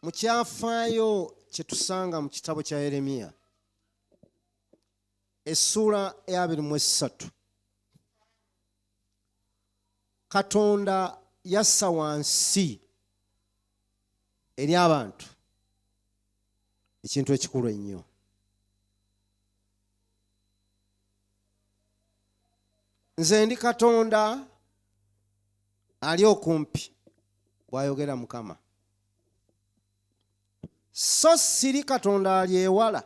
Mu kyafaayo kye tusanga mu kitabo kya Yeremiya essuula ya 23, Katonda yassa wansi eri abantu ekintu ekikulu ennyo. Nze ndi Katonda ali okumpi, bw'ayogera Mukama, so siri Katonda ali ewala.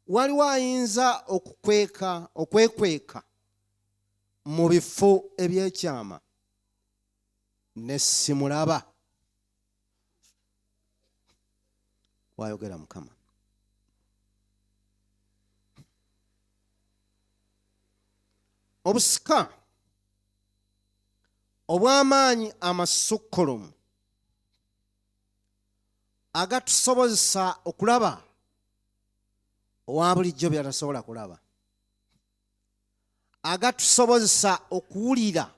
Waliwo ayinza okukweka okwekweka mu bifo eby'ekyama ne simulaba, bw'ayogera Mukama. Obusika obw'amaanyi amasukkulumu agatusobozesa okulaba owa bulijjo by'atasobola kulaba, agatusobozesa okuwulira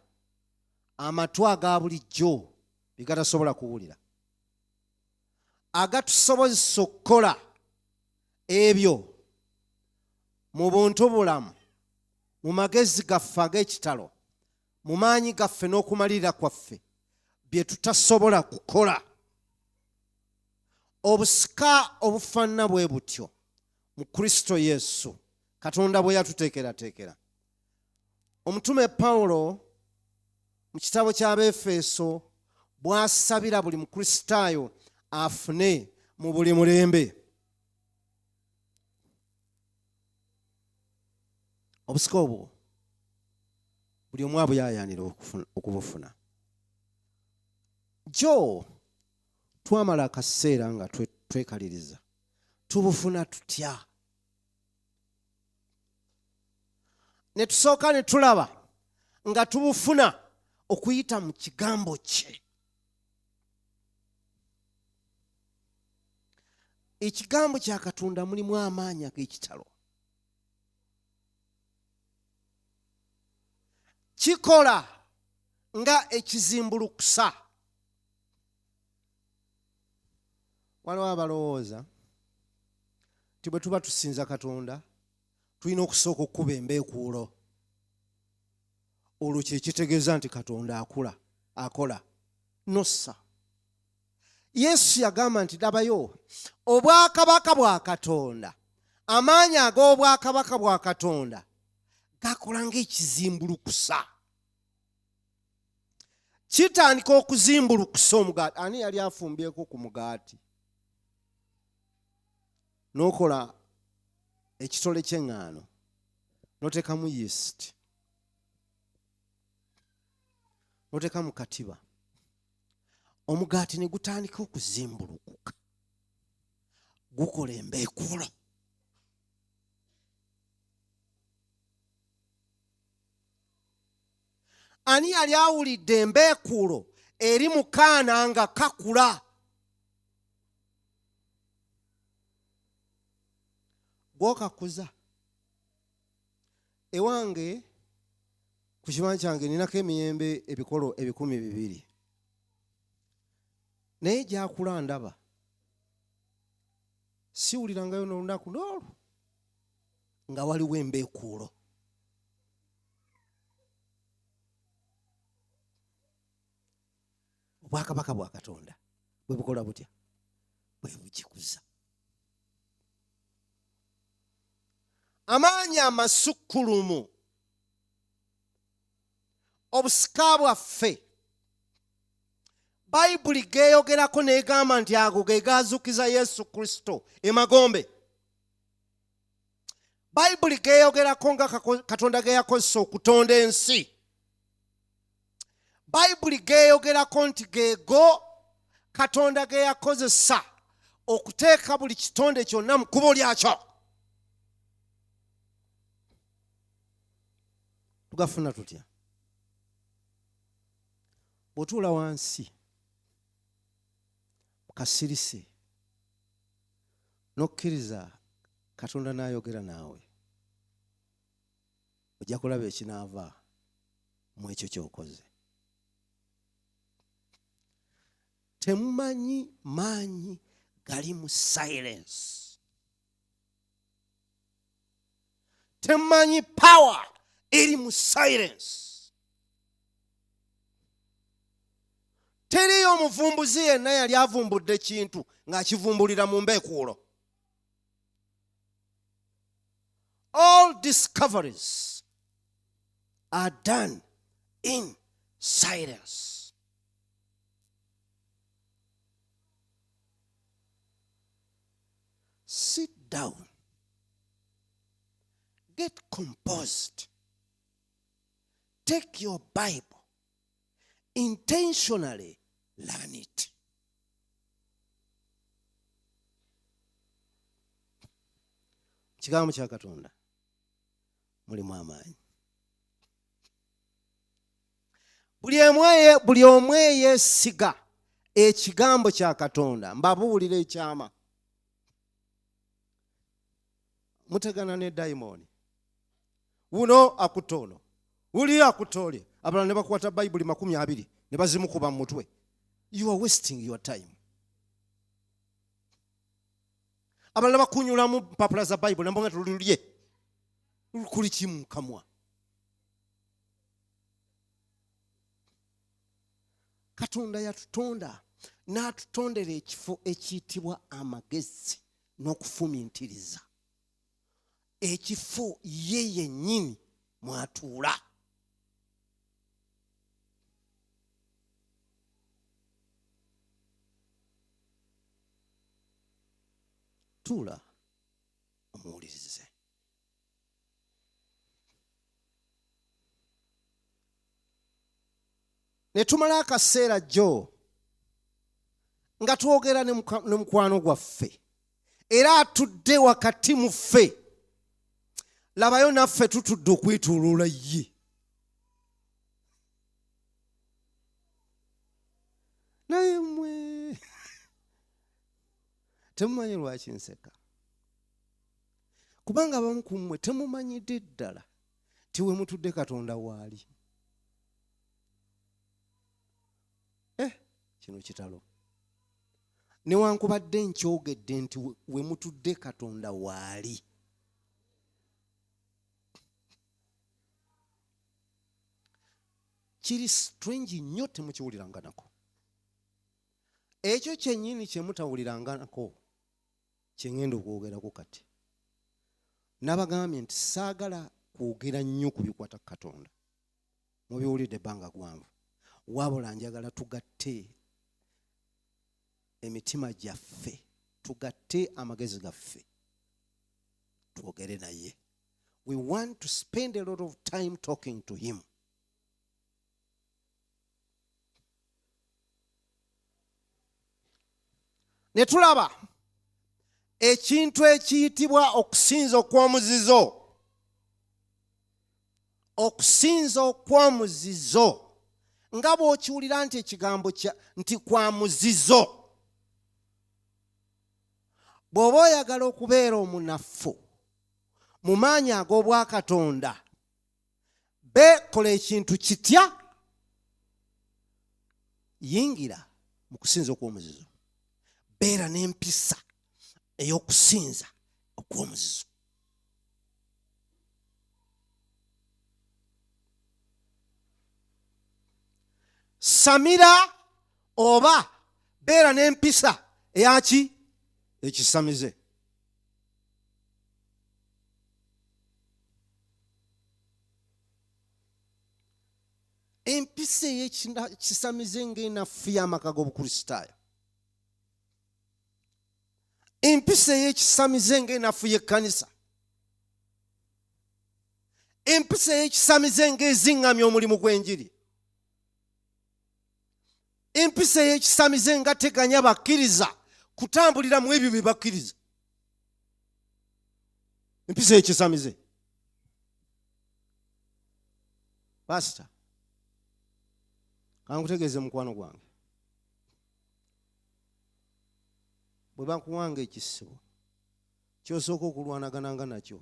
amatu aga bulijjo bye gatasobola kuwulira, agatusobozesa okukola ebyo mu buntu bulamu, mu magezi gaffe ag'ekitalo, mu maanyi gaffe n'okumalirira kwaffe bye tutasobola kukola. Obusika obufaanana bwe butyo mu Kristo Yesu Katonda bwe yatuteekerateekera. Omutume Pawulo mu kitabo ky'Abeefeso bw'asabira buli Mukristaayo afune mu buli mulembe. Obusika obwo buli omu abuyaayaanira okubufuna. Jjo twamala akaseera nga twekaliriza tubufuna tutya, ne tusooka ne tulaba nga tubufuna okuyita mu kigambo kye. Ekigambo kya Katonda mulimu amaanyi ag'ekitalo. Kikola nga ekizimbulukusa. Waliwo abalowooza nti bwe tuba tusinza Katonda tulina okusooka okukuba embeekuulo, olwo kye kitegeeza nti Katonda akula akola. Nossa. Yesu yagamba nti labayo obwakabaka bwa Katonda, amaanyi ag'obwakabaka bwa Katonda gakola ng'ekizimbulukusa. Kitandika okuzimbulukusa omugaati. Ani yali afumbyeko ku mugaati n'okola ekitole ky'eŋŋaano n'oteekamu yeast n'oteeka mu katiba, omugaati ne gutandika okuzimbulukuka, gukola embeekuulo. Ani yali awulidde embeekuulo eri mu kaana nga kakula? Gw'okakuza. Ewange ku kibanja kyange ninako emiyembe ebikolo 2,000, naye gyakula ndaba siwulirangayo n'olunaku n'olwo nga waliwo embeekuulo. Obwakabaka bwa Katonda bwe bukola butya? Bwe bugikuza. Amaanyi amasukkulumu, obusika bwaffe, Bayibuli geeyogerako n'egamba nti ago ge gaazuukiza Yesu Kristo emagombe. Bayibuli geeyogerako nga Katonda ge yakozesa okutonda ensi. Bayibuli geeyogerako nti geego Katonda ge yakozesa okuteeka buli kitonde kyonna mu kkubo lyakyo. Tugafuna tutya? Bw'otuula wansi mu kasirise n'okkiriza Katonda n'ayogera naawe, ojja kulaba ekinaava mu ekyo ky'okoze. Temumanyi maanyi gali mu silence. Temumanyi power eri mu silence. Teriyo omuvumbuzi yenna yali avumbudde kintu ng'akivumbulira mu mbeekuulo. All discoveries are done in silence. Sit down, get composed, take your Bible, intentionally learn it. Kigambo kya Katonda mulimu amaanyi. Buli omu eyeesiga ekigambo kya Katonda, mbabuulira ekyama, mutegana ne dayimooni wuno akutta ono, uli akutta oli, abalala ne bakwata Bayibuli 20 ne bazimukuba mu mutwe. You are wasting your time. Abalala bakunyulamu mpapula za Bayibuli nambonga tululye kuli kimu kamwa. Katonda yatutonda n'atutondera ekifo ekiyitibwa amagezi n'okufumintiriza, ekifo ye yennyini mw'atuula. Tuula omuwulirize. Ne tumala akaseera jjo nga twogera ne mukwano gwaffe, era atudde wakati mu ffe. Labayo naffe tutudde okwetooloola ye. Naye mmwe temumanyi lwaki nseka, kubanga abamu ku mmwe temumanyidde ddala nti we mutudde Katonda waali. Kino kitalo. Newankubadde nkyogedde nti we mutudde Katonda waali. Kiri strange nnyo, temukiwuliranganako. Ekyo kyennyini kye mutawuliranganako kye ŋŋenda okwogerako kati. Nabagambye nti saagala kwogera nnyo ku bikwata ku Katonda. Mubiwulidde ebbanga gwanvu. Wabula njagala tugatte emitima gyaffe, tugatte amagezi gaffe, twogere naye. We want to spend a lot of time talking to him. Ne tulaba ekintu ekiyitibwa okusinza okw'omuzizo. Okusinza okw'omuzizo, nga bw'okiwulira nti ekigambo kya nti kwa muzizo. Bw'oba oyagala okubeera omunafu mu maanyi ag'obwakatonda, bekola ekintu kitya? Yingira mu kusinza okw'omuzizo. Beera n'empisa ey'okusinza okw'omuzizo. Samira oba beera n'empisa eyaki ekisamize. Empisa ey'ekisamize ng'enafu y'amaka g'Obukristaayo. Empisa ey'ekisamize ng'enafu y'ekkanisa. Empisa ey'ekisamize ng'eziŋŋamya omulimu gw'enjiri. Empisa ey'ekisamize nga teganya bakkiriza kutambulira mu ebyo bye bakkiriza. Empisa ey'ekisamize. Pastor, kankutegeeze mukwano gwange, bwe bakuwanga ekisibo ky'osooka okulwanagananga nakyo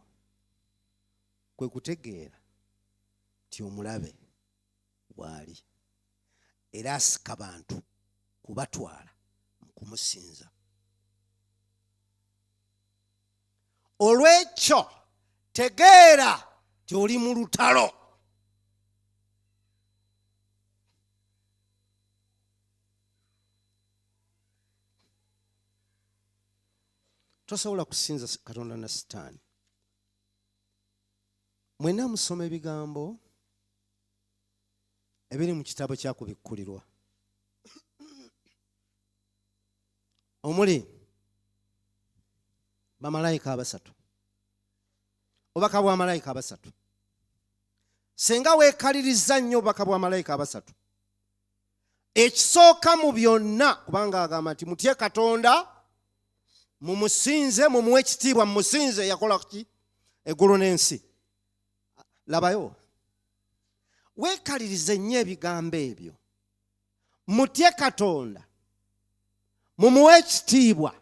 kwe kutegeera nti omulabe waali era asika bantu kubatwala kumusinza. Olw'ekyo tegeera nti oli mu lutalo. Tosobola kusinza Katonda na Sitaani. Mwenna musoma ebigambo ebiri mu kitabo kya Kubikkulirwa omuli bamalayika abasatu, obubaka bwa malayika abasatu. Singa weekaliriza nnyo obubaka bwa malayika abasatu, ekisooka mu byonna, kubanga agamba nti mutye Katonda, mumusinze, mumuwe ekitiibwa, mumusinze yakola ki eggulu n'ensi. Labayo, weekalirize nnyo ebigambo ebyo, mutye Katonda, mumuwe ekitiibwa.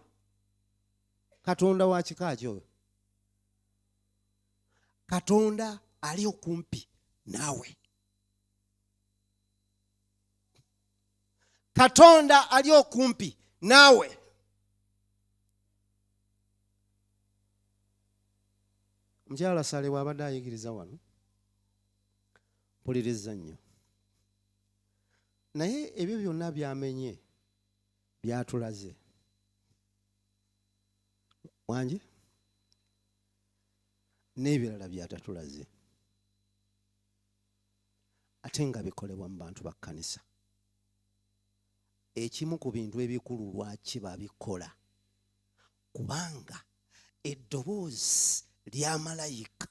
Katonda wa kika ki oyo? Katonda ali okumpi naawe. Katonda ali okumpi naawe. Omukyala Sale bw'abadde ayigiriza wano, mpuliriza nnyo, naye ebyo byonna byamenye byatulaze wangi n'ebirala byatatulaze, ate nga bikolebwa mu bantu ba kkanisa. Ekimu ku bintu ebikulu lwaki babikola, kubanga eddoboozi lya malayika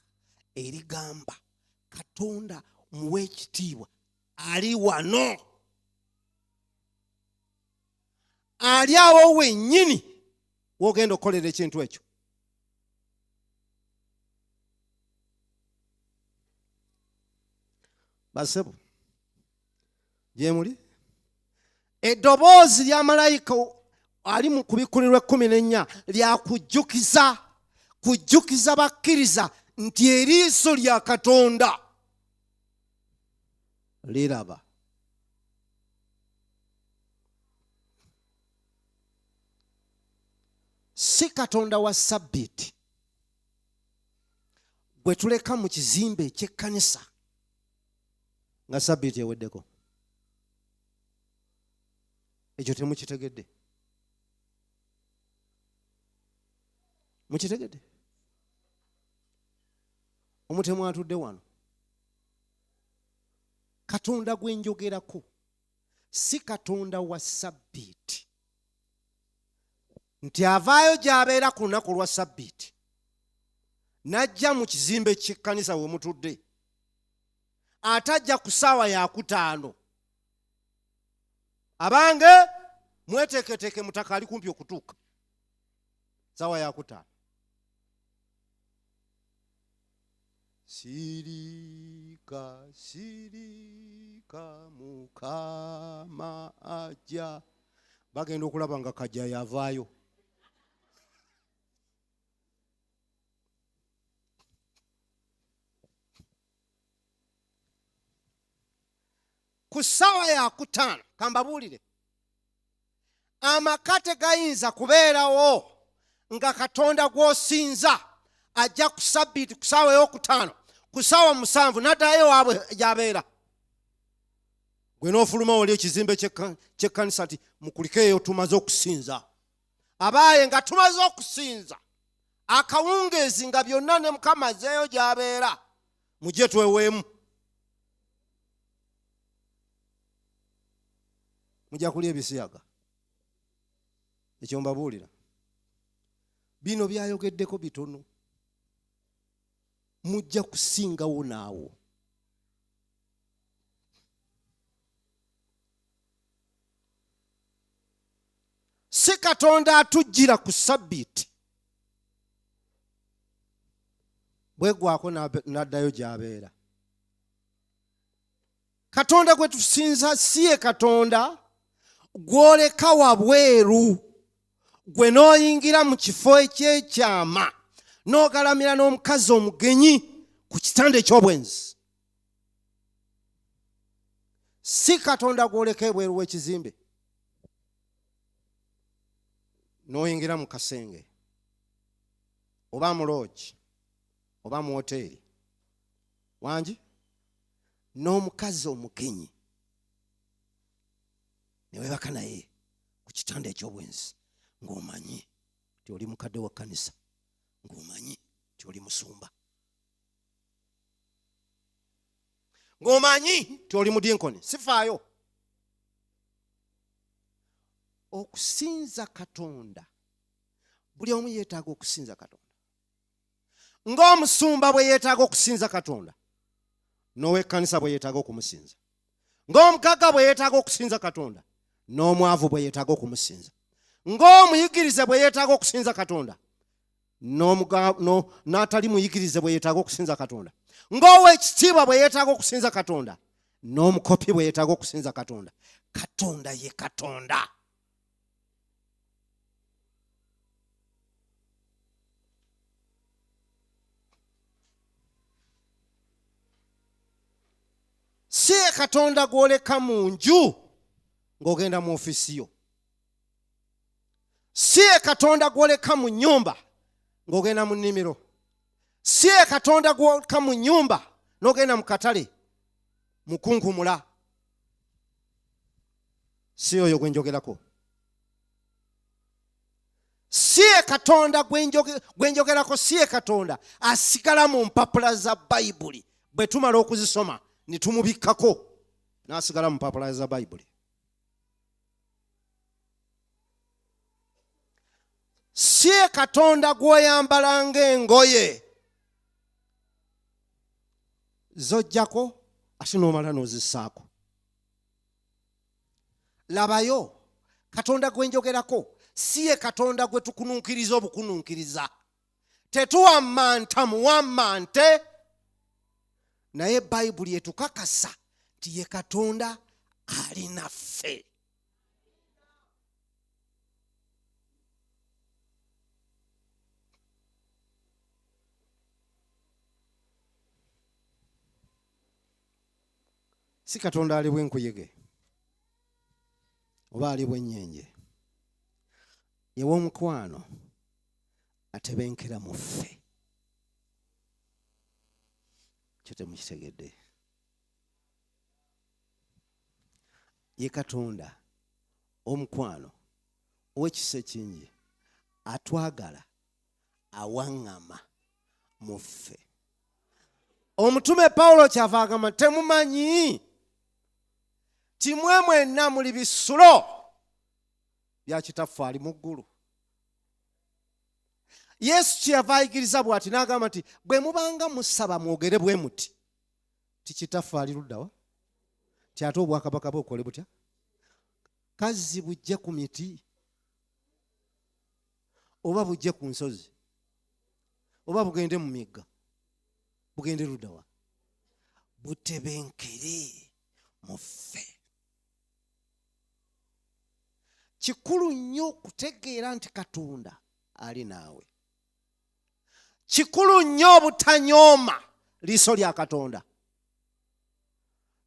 erigamba Katonda muwe ekitiibwa ali wano, ali awo wennyini w'ogenda okukolera ekintu ekyo. Basebo gyemuli, eddoboozi lya malayika ali mu kubikkulirwa 14 lyakujjukiza kujjukiza bakkiriza nti eriiso lya Katonda liraba. Si Katonda wa sabbiiti gwe tuleka mu kizimbe eky'ekkanisa nga sabbiiti eweddeko. Ekyo temukitegedde? Mukitegedde? Omutemu atudde wano, Katonda gwe njogerako si Katonda wa sabbiiti nti avaayo gy'abeera ku lunaku lwa sabbiiti n'ajja mu kizimbe ky'ekkanisa we mutudde, ate ajja ku ssaawa yakutaano. Abange mweteeketeeke, mutaka ali kumpi okutuuka, ssaawa yakutaano. Sirika, sirika, Mukama ajja. Bagenda okulaba nga kajja yavaayo. Ku ssaawa yakutaano, kambabuulire, amaka tegayinza kubeerawo nga Katonda gw'osinza ajja ku sabbiiti ku ssaawa ey'okutaano, ku ssaawa 7 n'addayo waabwe gy'abeera, gwe n'ofuluma wali ekizimbe ky'ekkanisa nti mukulikeeyo tumaze okusinza. Abaaye nga tumaze okusinza akawungeezi nga byonna ne Mukama azeeyo gy'abeera, mujje tweweemu. Mujja kulya ebisiyaga. Ekyo mbabuulira, bino byayogeddeko bitono, mujja kusingawo naawo. Si Katonda atujjira ku sabbiiti bwegwako n'addayo gy'abeera. Katonda gwe tusinza si ye Katonda gw'oleka wabweru, gwe n'oyingira mu kifo eky'ekyama n'ogalamira n'omukazi omugenyi ku kitanda eky'obwenzi. Si Katonda gw'oleka ebweru w'ekizimbe. N'oyingira mu kasenge oba mu loogi oba mu woteeri wangi n'omukazi omugenyi ne weebaka naye ku kitanda eky'obwenzi, ng'omanyi nti oli mukadde wa kkanisa, ng'omanyi nti oli musumba, ng'omanyi nti oli mudinkoni. Sifaayo. Okusinza Katonda, buli omu yeetaaga okusinza Katonda. Ng'omusumba bwe yeetaaga okusinza Katonda, n'ow'ekkanisa bwe yeetaaga okumusinza, ng'omugagga bwe yeetaaga okusinza Katonda, n'omwavu bwe yeetaaga okumusinza, ng'omuyigirize bwe yeetaaga okusinza Katonda, n'atali muyigirize bwe yeetaaga okusinza Katonda, ng'ow'ekitiibwa bwe yeetaaga okusinza Katonda, n'omukopi bwe yeetaaga okusinza Katonda. Katonda ye Katonda. Si ye Katonda gw'oleka mu nju ng'ogenda mu ofiisi yo. Si ye Katonda gw'oleka mu nnyumba ng'ogenda mu nnimiro. Si ye Katonda gw'oleka mu nnyumba n'ogenda mu katale mukunkumula. Si oyo gwe njogerako. Si ye Katonda gwe njogerako. Si ye Katonda asigala mu mpapula za Bayibuli, bwe tumala okuzisoma ne tumubikkako n'asigala mu mpapula za Bayibuli. Si ye Katonda gw'oyambala ng'engoye z'oggyako ate n'omala n'ozissaako. Labayo, Katonda gwe njogerako si ye Katonda gwe tukununkiriza obukununkiriza. Tetuwammanta muwammante, naye Bayibuli etukakasa nti ye Katonda ali naffe. Si Katonda ali bw'enkuyege oba ali bw'ennyenje, ye w'omukwano atebenkera mu ffe. Kyo temukitegedde. Ye Katonda omukwano ow'ekisa ekingi, atwagala, awaŋŋama mu ffe. Omutume Pawulo kyava agamba, temumanyi timwe mwenna muli bisulo bya Kitaffe ali mu ggulu? Yesu kyeyava ayigiriza bw'ati n'agamba nti bwe mubanga musaba mwogere bwe muti, ti Kitaffe ali luddawa, ti ate obwakabaka bwe bukole butya? Kazzi bujje ku miti oba bujje ku nsozi oba bugende mu migga, bugende luddawa? Butebenkere mu ffe. Kikulu nnyo okutegeera nti Katonda ali naawe. Kikulu nnyo obutanyooma liiso lya Katonda.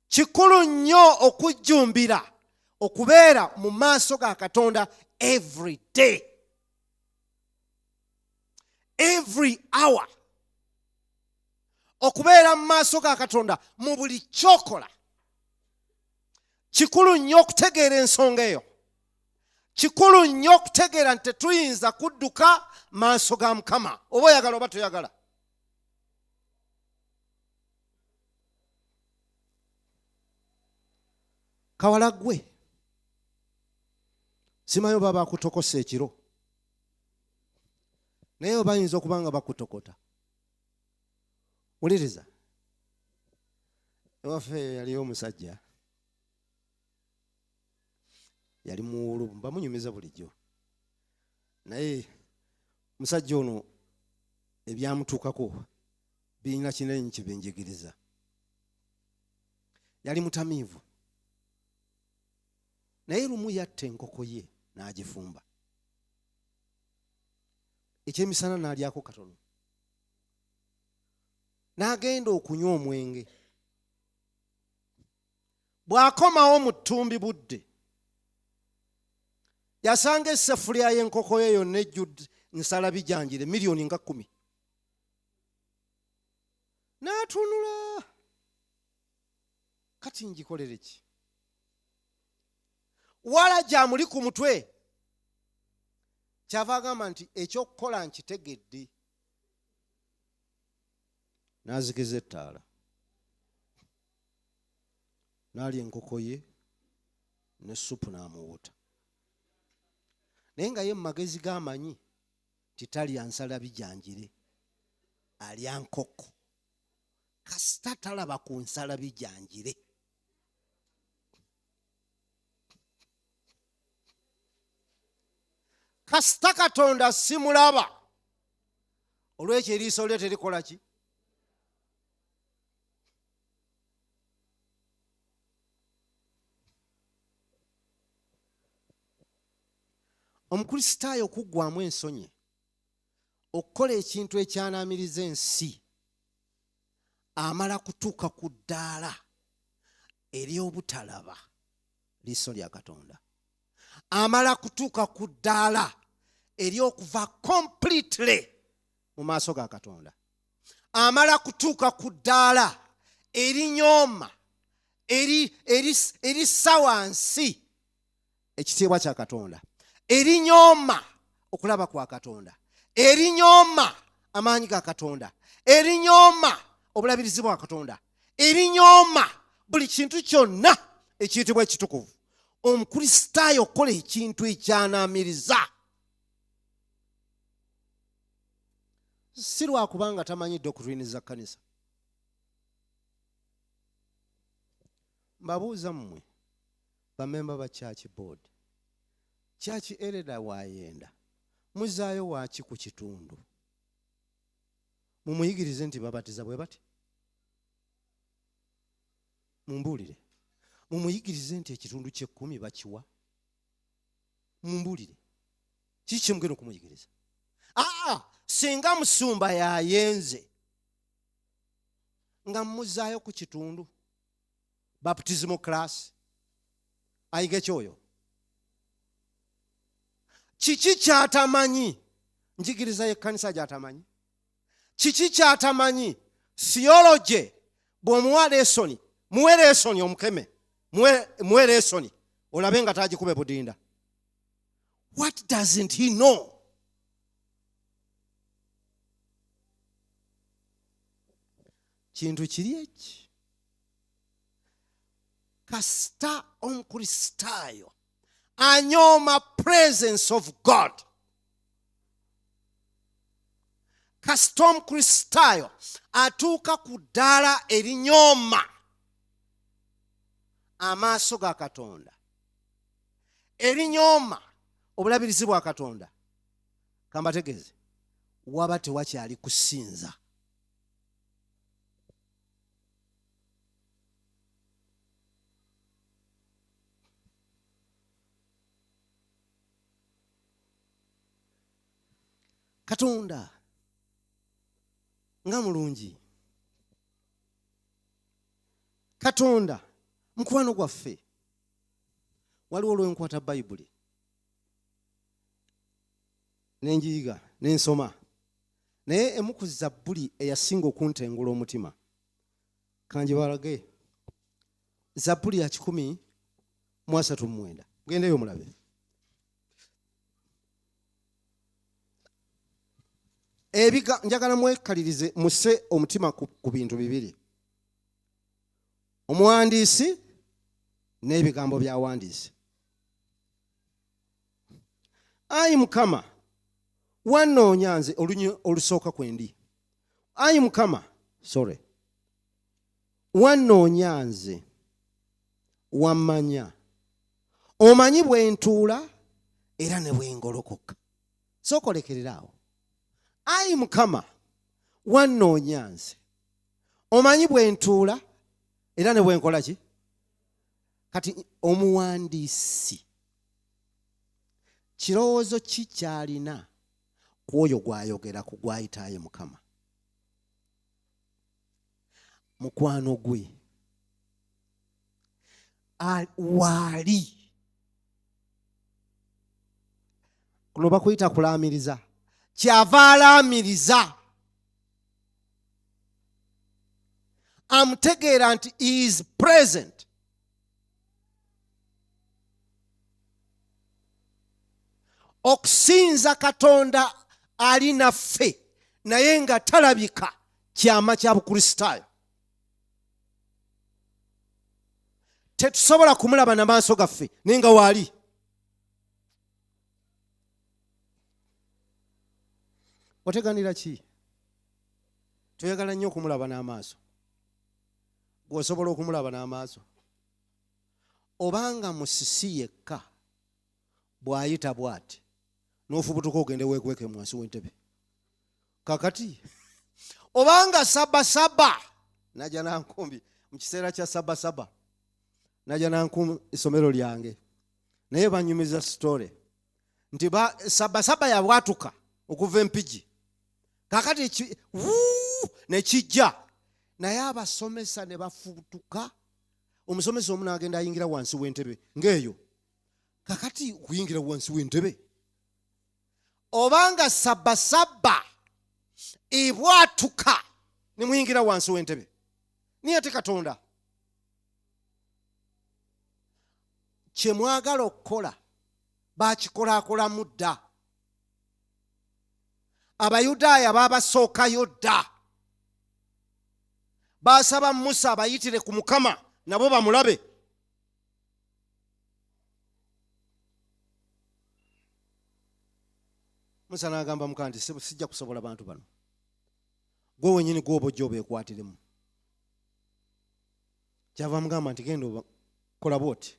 Kikulu nnyo okujjumbira okubeera mu maaso ga Katonda every day, every hour, okubeera mu maaso ga Katonda mu buli kyokola. Kikulu nnyo okutegeera ensonga eyo. Kikulu nnyo okutegeera nti tetuyinza kudduka maaso ga Mukama, oba oyagala oba toyagala. Kawala ggwe, simanyi oba bakutokosa ekiro, naye oba bayinza okuba nga bakutokota. Wuliriza, ewaffe yaliyo omusajja yali muwulu, bamunyumiza bulijjo, naye omusajja ono ebyamutuukako birina kinene kibinjigiriza. Yali mutamiivu, naye lumu yatta enkoko ye n'agifumba, ekyemisana n'alyako katono, n'agenda okunywa omwenge. Bw'akomawo mu ttumbi budde, Yasanga essefuliya y'enkoko ye yonna ejjudde nsala bijanjire miliyoni nga 10. N'atunula, kati ngikolere ki? Wala gyamuli ku mutwe. Kyava agamba nti ekyokukola nkitegedde. N'azikiza ettaala, n'alya enkoko ye ne supu n'amuwuuta. Naye nga ye mu magezi g'amanyi nti talya nsala bijanjire, alya nkoko. Kasita talaba ku nsala bijanjire. Kasita Katonda simulaba, olw'ekyo eriiso lye terikola ki? Omukristaayo okuggwamu ensonyi okukola ekintu ekyanaamiriza ensi amala kutuuka ku ddaala ery'obutalaba liiso lya Katonda, amala kutuuka ku ddaala ery'okuva completely mu maaso ga Katonda, amala kutuuka ku ddaala erinyooma erissa wansi ekitiibwa kya Katonda, erinyooma okulaba kwa Katonda, erinyooma amaanyi ga Katonda, erinyooma obulabirizi bwa Katonda, erinyooma buli kintu kyonna ekiyitibwa ekitukuvu. Omukristaayo okukola ekintu ekyanaamiriza si lwakubanga tamanyi doctrine za kkanisa. Mbabuuza mmwe bamemba ba church board, church elder waayenda muzaayo waaki ku kitundu? Mumuyigirize nti babatiza bwe bati? Mumbuulire. Mumuyigirize nti ekitundu ky'ekkumi bakiwa? Mumbuulire. Kiki kyemugenda okumuyigiriza? Aa, singa musumba yayenze nga muzaayo ku kitundu baptismal class, ayige kyoyo kiki kyatamanyi? Njigiriza y'ekkanisa gyatamanyi? Kiki kyatamanyi? Theology bw'omuwa lesoni, muwe lesoni omukeme, muwe lesoni olabe nga tagikube budinda. What doesn't he know? Kintu kiri eki? Kasita omukristaayo anyooma presence of God, kasita omukristaayo atuuka ku ddaala erinyooma amaaso ga Katonda, erinyooma obulabirizi bwa Katonda, kambategeeze, waba tewakyali kusinza. Katonda nga mulungi, Katonda mukwano gwaffe. Waliwo olwenkwata Bayibuli nenjiyiga nensoma, naye emu ku zabbuli eyasinga okuntengula omutima kanjibalage, zabbuli ya 139. Gendeyo mulabe. Ebiga njagala mwekalirize, musse omutima ku bintu bibiri: omuwandiisi n'ebigambo by'awandiise. Ayi Mukama, wannoonya nze, olunyi olusooka kwendi. Ayi Mukama, sorry, wannoonya nze, wammanya, omanyi bwe ntuula era ne bwe ngolokoka. Sooka olekerera awo. Ayi Mukama, wannoonya nze, omanyi bwe ntuula era ne bwe nkola ki. Kati omuwandiisi kirowoozo ki ky'alina ku oyo gw'ayogera ku gw'ayita ayi Mukama? Mukwano gwe waali. Kuno bakuyita kulaamiriza. Kyava alaamiriza amutegeera nti is present. Okusinza Katonda ali naffe naye nga talabika kyama kya Bukristaayo. Tetusobola kumulaba na maaso gaffe naye nga waali. Oteganira ki? Toyagala nnyo okumulaba n'amaaso. Gwe osobola okumulaba n'amaaso? Obanga musisi yekka bw'ayita bw'ati n'ofubutuka ogende weekweke mu wansi w'entebe. Kakati obanga sabasaba najja nankumbi mu kiseera kya sabasaba najja nankumbi essomero lyange, naye banyumiza sitore nti sabasaba yabwatuka okuva Empigi, kakati nekijja naye abasomesa ne bafubutuka. Omusomesa omu n'agenda ayingira wansi w'entebe ng'eyo. Kakati okuyingira wansi w'entebe, obanga sabasaba ebwatuka ne muyingira wansi w'entebe, niye ate Katonda kye mwagala okukola bakikolakolamu dda. Abayudaaya babasookayo dda, baasaba Musa abayitire ku Mukama nabo bamulabe. Musa n'agamba Mukama nti sijja kusobola bantu bano, gwe wenyini gwoba ojja obeekwatiremu. Kyava mugamba nti genda kola bwoti,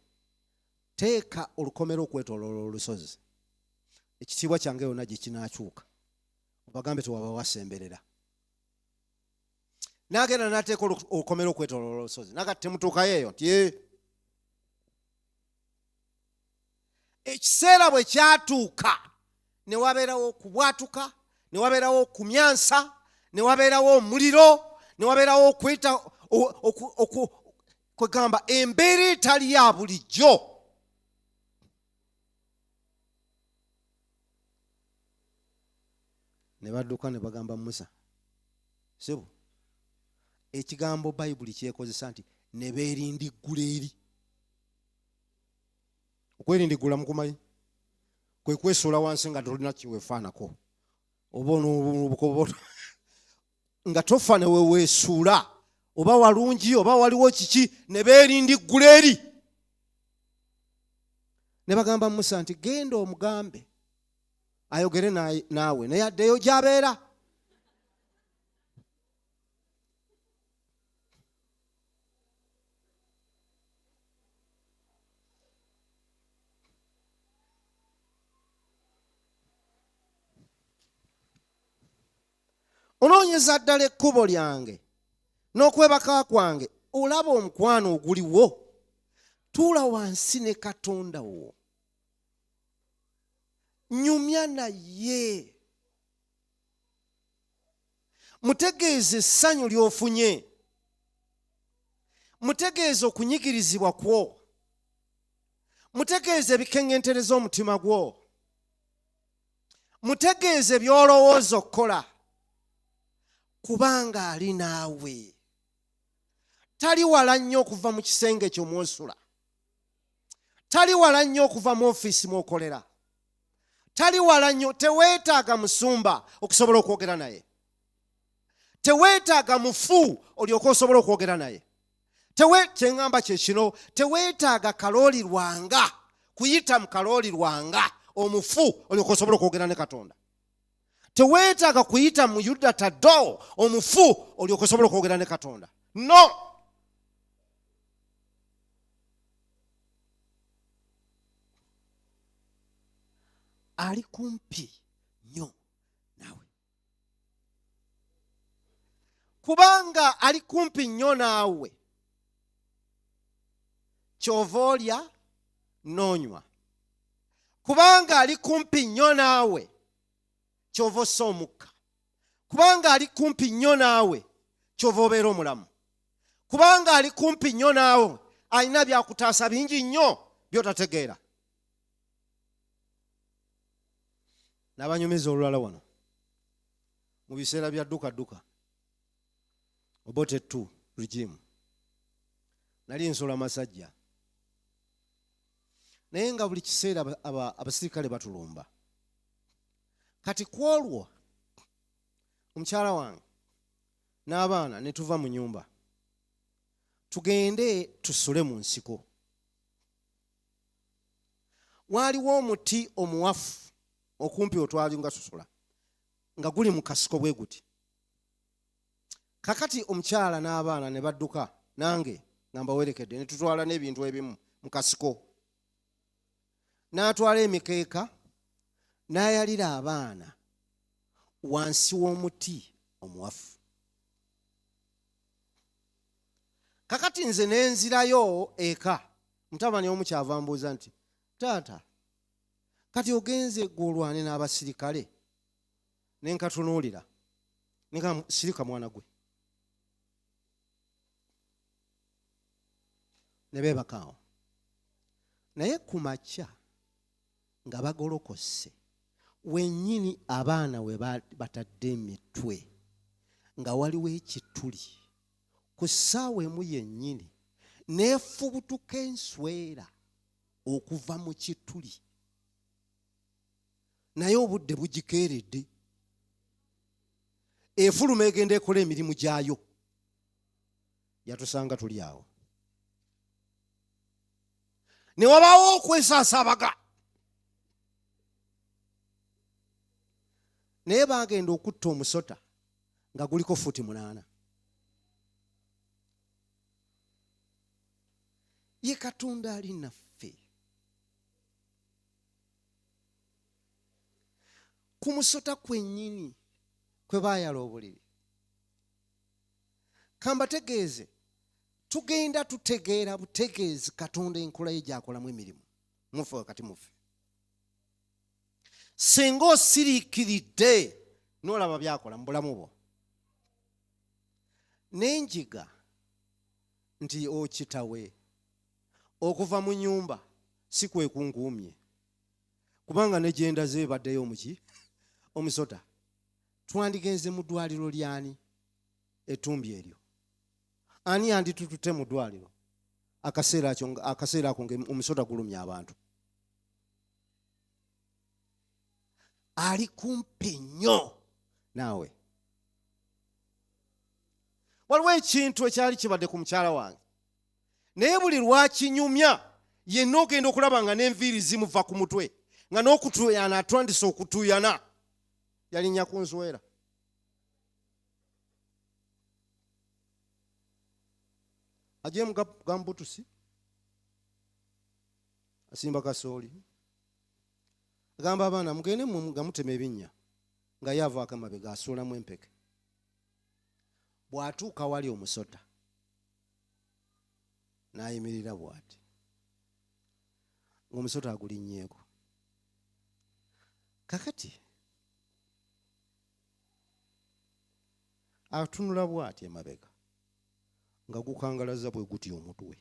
teeka olukomera okwetooloola olusozi, ekitiibwa kyange yonna gye kinaakyuka, obagambe tewaba wasemberera. N'agenda n'ateeka olukomera okwetooloola olusozi, nagati temutuukayo eyo nti ekiseera bwe kyatuuka ne wabeerawo okubwatuka, ne wabeerawo okumyansa, ne wabeerawo omuliro, ne wabeerawo okweta kwegamba embeera etali ya bulijjo. Ne badduka ne bagamba Musa, sebo, ekigambo Bayibuli kyekozesa nti ne beerindiggula eri. Okwerindiggula mukumanyi kwe kwesuula wansi nga tolina kiwefaanako, oba onobukobo nga tofa ne weweesuula, oba walungi oba waliwo kiki. Ne beerindiggula eri ne bagamba Musa nti genda omugambe ayogere naawe, naye addeyo gy'abeera. Onoonyeza ddala ekkubo lyange n'okwebaka kwange, olaba omukwano oguliwo. Tuula wansi ne Katonda wo, nyumya naye, mutegeeze essanyu ly'ofunye, mutegeeze okunyigirizibwa kwo, mutegeeze ebikeŋŋentereza omutima gwo, mutegeeze by'olowooza okukola, kubanga ali naawe. Tali wala nnyo okuva mu kisenge kyo mw'osula, tali wala nnyo okuva mu ofiisi mw'okolera, tali wala nnyo. Teweetaaga musumba okusobola okwogera naye, teweetaaga mufu olyoke osobola okwogera naye. Kyeŋŋamba kye kino, teweetaaga kalooli lwanga kuyita mu kalooli lwanga omufu olyoke osobola okwogera ne Katonda. Teweetaaga kuyita mu Yuda Tado omufu olyoke osobola okwogera ne Katonda. No, ali kumpi nnyo naawe, kubanga ali kumpi nnyo naawe kyova olya n'onywa, kubanga ali kumpi nnyo naawe kyova ossa omukka, kubanga ali kumpi nnyo naawe kyova obeera omulamu, kubanga ali kumpi nnyo naawe alina byakutaasa bingi nnyo by'otategeera. N'abanyumiza olulala wano mu biseera bya dduka dduka Obote 2 regime, nali nsula Masajja, naye nga buli kiseera abasirikale batulumba. Kati ku olwo omukyala wange n'abaana ne tuva mu nyumba tugende tusule mu nsiko. Waaliwo omuti omuwafu okumpi otwali nga tusula, nga guli mu kasiko bwe guti. Kakati omukyala n'abaana ne badduka, nange nga mbawerekedde, ne tutwala n'ebintu ebimu mu kasiko. N'atwala emikeeka n'ayalira abaana wansi w'omuti omuwafu. Kakati nze ne nzirayo eka. Mutabani omu kyava mbuuza nti, taata, kati ogenze gwe olwane n'abasirikale? Ne nkatunuulira, ne ngamba, sirika mwana gwe. Ne beebaka awo. Naye ku makya nga bagolokose wennyini abaana we batadde emitwe nga waliwo ekituli, ku ssaawa emu yennyini n'efubutuka enswera okuva mu kituli, naye obudde bugikeeredde, efuluma egenda ekola emirimu gyayo. Yatusanga tuli awo, ne wabaawo okwesaasabaga, naye baagenda okutta omusota nga guliko futi 8. Ye Katonda ali naffe. Ku musota kwennyini kwe baayala obuliri. Kambategeeze, tugenda tutegeera butegeezi Katonda enkola ye gy'akolamu emirimu mufe wakati mufe. Singa osiriikiridde n'olaba by'akola mu bulamu bwo, n'enjiga nti okitawe okuva mu nnyumba si kwe kunkuumye, kubanga ne gye ndaze ebaddeyo omuki omusota. Twandigenze mu ddwaliro ly'ani ettumbi eryo? Ani yanditututte mu ddwaliro akaseera ako nga omusota gulumya abantu? Ali kumpi nnyo naawe. Waliwo ekintu ekyali kibadde ku mukyala wange, naye buli lwakinyumya yenna ogenda okulaba nga n'enviiri zimuva ku mutwe, nga n'okutuuyana atandise okutuuyana. Yalinnya ku nswera. Agyemu gambutusi, asimba kasooli, agamba abaana mugende nga mutema ebinnya, nga ye avaako amabega asuulamu empeke. Bw'atuuka wali omusota n'ayimirira bw'ati, ng'omusota agulinnyeeko. Kakati atunula bw'ati emabega nga gukangalaza bwe guti omutwe,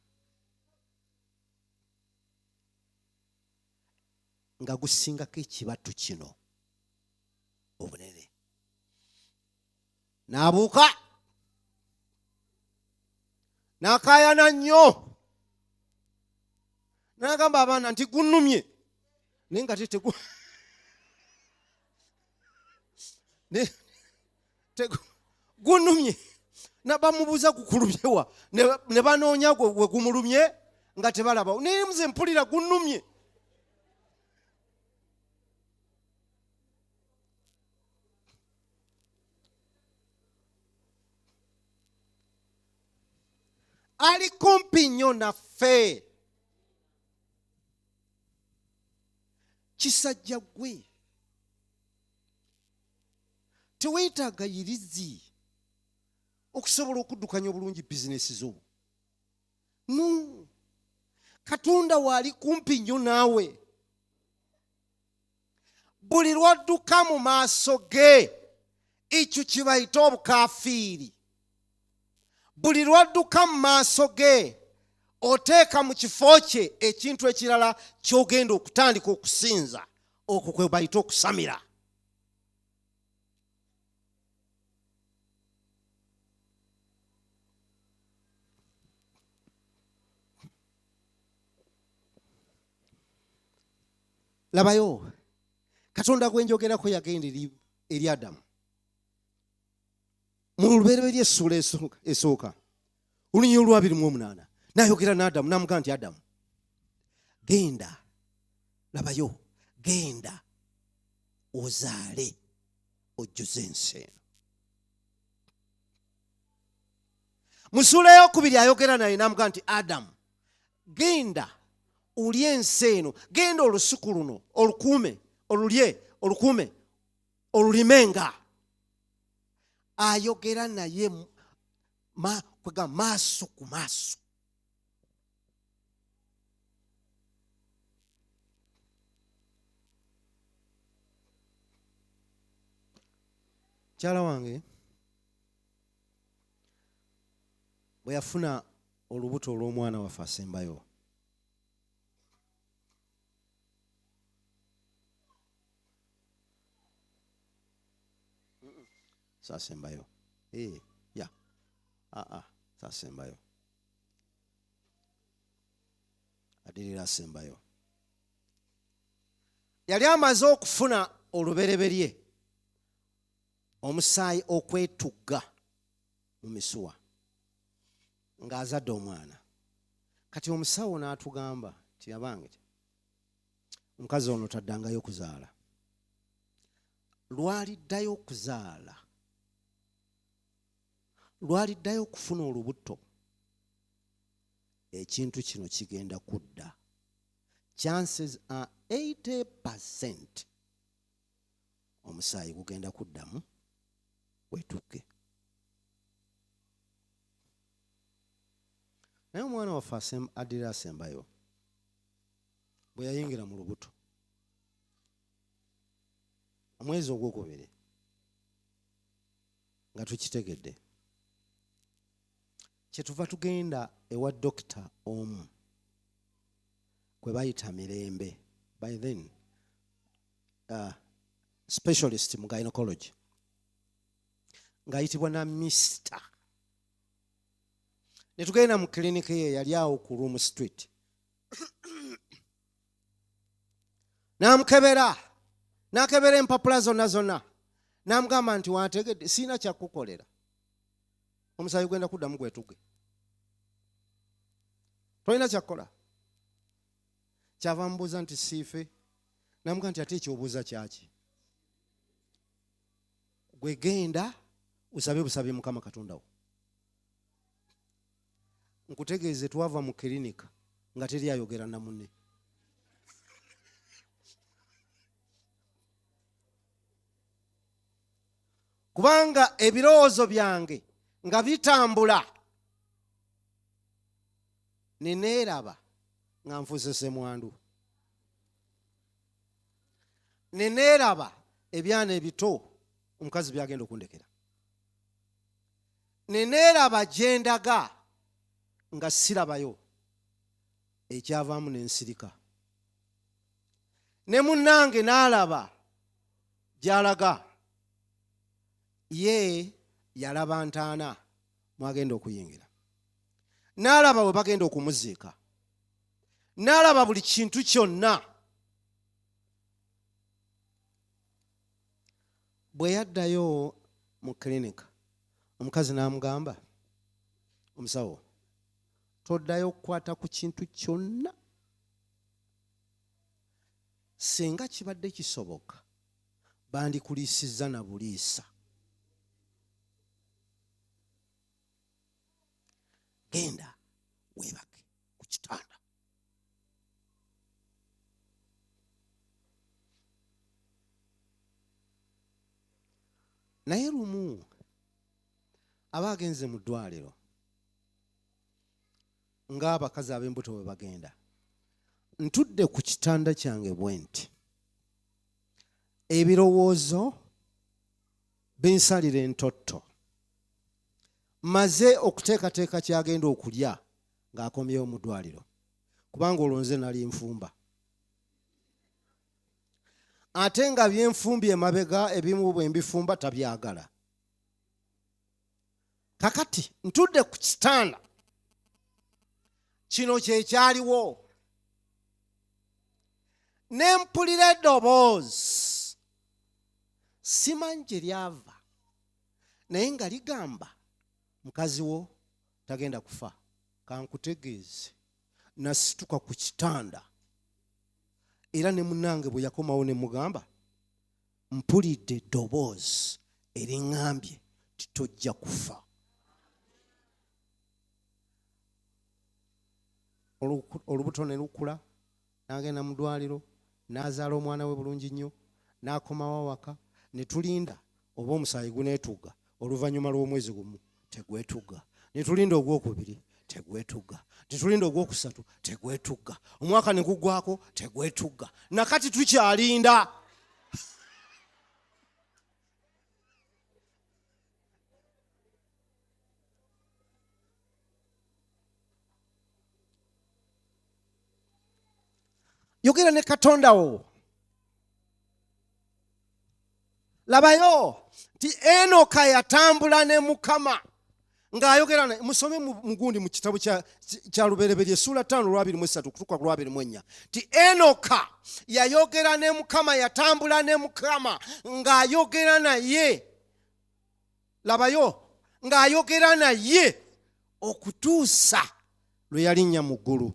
nga gusingako ekibatu kino obunene. N'abuuka n'akaayana nnyo, n'agamba abaana nti gunnumye, naye nga gunnumye. Bamubuuza gukulumye wa, ne banoonya we gumulumye nga tebalaba, naye nze mpulira gunnumye. Ali kumpi nnyo naffe. Kisajja ggwe teweetaaga yirizi okusobola okuddukanya obulungi bizinesi zo. No, Katonda waali kumpi nnyo naawe. Buli lw'odduka mu maaso ge, ekyo kye bayita obukafiiri. Buli lw'odduka mu maaso ge, oteeka mu kifo kye ekintu ekirala ky'ogenda okutandika okusinza, okwo kwe bayita okusamira. Labayo, Katonda gwe njogerako yagenda eri Adamu mu Lubereberye essuula esooka olunyiriri olwabiri mu omunaana, n'ayogera n'Adamu n'amugamba nti, Adamu, genda, labayo, genda ozaale ojjuze ensi eno. Mu ssuula eyokubiri ayogera naye n'amugamba nti, Adamu, genda olye ensi eno, genda olusuku luno olukuume, olulye, olukuume, olulimenga. Ayogera naye kwega maaso ku maaso. Mukyala wange bwe yafuna olubuto olw'omwana waffe asembayo, sasembayo, ya, aa, sasembayo, adirira asembayo, yali amaze okufuna olubereberye omusaayi okwetugga mu misuwa ng'azadde omwana. Kati omusawo n'atugamba nti, abange, omukazi ono taddangayo kuzaala, lwaliddayo okuzaala, lwaliddayo okufuna olubuto, ekintu kino kigenda kudda. Chances are 80% omusaayi gugenda kuddamu wetukke. Naye omwana waffe addira asembayo bwe yayingira mu lubuto omwezi ogwokubiri nga tukitegedde, kyetuva tugenda ewa dokita omu kwe bayita Mirembe, by then specialist mu gynecology, ng'ayitibwa na Mister. Ne tugenda mu kiliniki ye yali awo ku Room Street, n'amukebera, n'akebera empapula zonna zonna, n'amugamba nti, wantegedde, siina kyakukolera, omusaayi gugenda kuddamu gwetuge, tolina kyakukola. Kyava mubuuza nti, siife? Namugamba nti, ate ekyobuuza kyaki? Gwe genda osabe busabe Mukama Katonda wo. Nkutegeeze, twava mu kirinika nga teri ayogera na munne, kubanga ebirowoozo byange nga bitambula neneeraba nga nfuuse semwandu, neneeraba ebyana ebito omukazi byagenda okundekera, neneeraba gyendaga nga sirabayo. Ekyavaamu nensirika, ne munnange n'alaba gy'alaga, ye yalaba ntaana mwagenda okuyingira, n'alaba we bagenda okumuziika, n'alaba buli kintu kyonna. Bwe yaddayo mu kilinika, omukazi n'amugamba, omusawo, toddayo okukwata ku kintu kyonna, singa kibadde kisoboka bandikuliisizza na buliisa, genda weebake ku kitanda. Naye lumu aba agenze mu ddwaliro ng'abakazi ab'embuto bwe bagenda, ntudde ku kitanda kyange bwe nti, ebirowoozo binsalira entotto, maze okuteekateeka kyagenda okulya ng'akomyewo mu ddwaliro, kubanga olwo nze nali nfumba, ate nga byenfumbye emabega ebimu bwe mbifumba tabyagala. Kakati ntudde ku kitanda kino kyekyaliwo. Ne mpulira eddoboozi, simanyi gye lyava, naye nga ligamba, mukazi wo tagenda kufa. Kankutegeeze, nasituka ku kitanda, era ne munnange bwe yakomawo ne mugamba, mpulidde eddoboozi eriŋŋambye nti tojja kufa. Olubuto ne lukula, n'agenda mu ddwaliro, n'azaala omwana we bulungi nnyo, n'akomawo awaka, ne tulinda oba omusaayi guneetugga. Oluvannyuma lw'omwezi gumu tegwetugga, ne tulinda ogwokubiri tegwetugga, ne tulinda ogwokusatu tegwetugga, omwaka ne guggwako tegwetugga, nakati tukyalinda. Yogera ne Katonda wo. Labayo nti Enoka yatambula ne Mukama ng'ayogera naye. Musome mugundi mu kitabo kya Lubereberye essuula ttaano olwabiri mu esatu okutuuka ku lwabiri mu ennya, nti Enoka yayogera ne Mukama, yatambula ne Mukama ng'ayogera naye. Labayo, ng'ayogera naye okutuusa lwe yalinnya mu ggulu.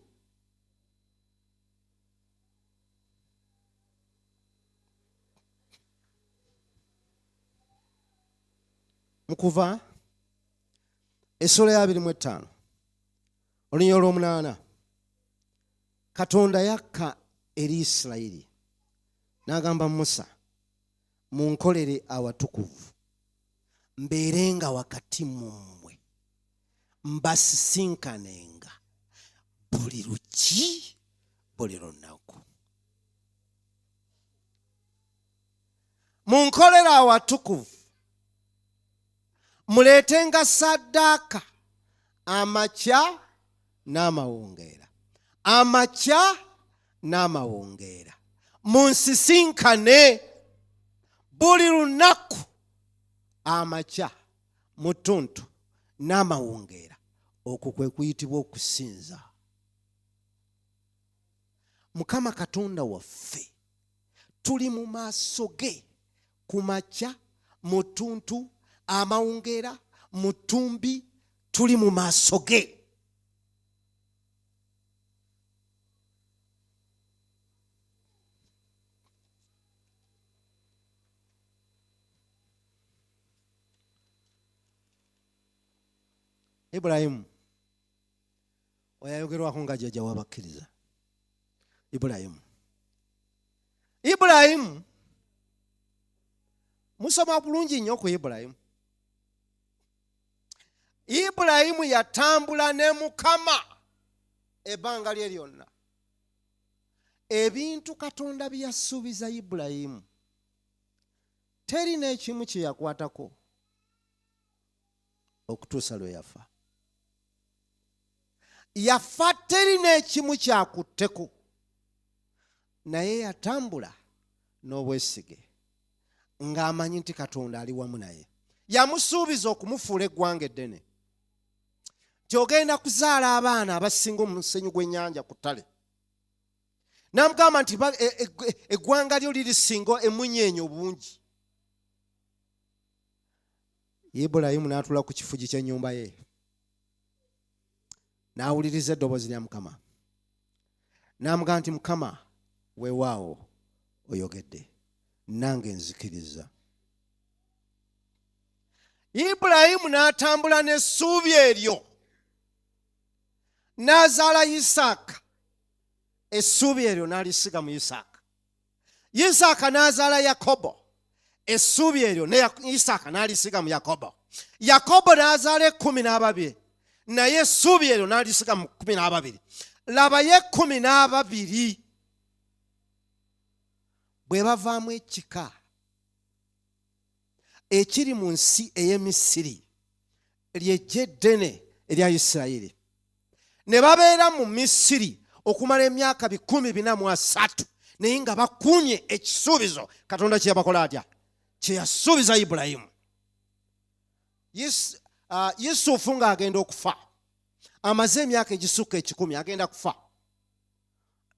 Mu Kuva essuula ya 25 olunyiriri olw'omunaana, Katonda yakka eri Isirayiri n'agamba Musa, munkolere awatukuvu, mbeerenga wakati mu mmwe, mbasisinkanenga buli luki, buli lunaku. Munkolere awatukuvu, muleetenga saddaaka amakya n'amawungeera, amakya n'amawungeera, munsisinkane buli lunaku, amakya, mu ttuntu n'amawungeera. Okwo kwe kuyitibwa okusinza Mukama Katonda waffe. Tuli mu maaso ge ku makya, mu ttuntu, amawungeera, mu ttumbi, tuli mu maaso ge. Ibulayimu oyo ayogerwako nga jjajja w'abakkiriza. Ibulayimu musoma bulungi nnyo ku Ibulayimu. Ibulayimu yatambula ne Mukama ebbanga lye lyonna. Ebintu Katonda bye yasuubiza Ibulayimu teri n'ekimu kye yakwatako okutuusa lwe yafa. Yafa teri n'ekimu kyakutteko, naye yatambula n'obwesige ng'amanyi nti Katonda ali wamu naye. Yamusuubiza okumufuula eggwanga eddene, nti ogenda kuzaala abaana abasinga omusenyu gw'ennyanja ku ttale. N'amugamba nti eggwanga lyo lirisinga emunyeenye obungi. Ibulayimu n'atuula ku kifugi ky'ennyumba ye, n'awuliriza eddoboozi lya Mukama. N'amugamba nti, Mukama, weewaawo oyogedde, nange nzikiriza. Ibulayimu n'atambula n'essuubi eryo, n'azaala Isaaka. Essuubi eryo n'alisiga mu Isaaka. Isaaka n'azaala Yakobo. Essuubi eryo ne Isaaka n'alisiga mu Yakobo. Yakobo n'azaala 12, naye essuubi eryo n'alisiga mu 12. Labayo 12 bwe bavaamu ekika ekiri mu nsi ey'e Misiri, ly'eggye eddene erya Isirayiri, ne babeera mu Misiri okumala emyaka 430, naye nga bakuumye ekisuubizo Katonda kye yabakola atya, kye yasuubiza Ibulayimu. Yusufu ng'agenda okufa, amaze emyaka egisukka 100, agenda kufa.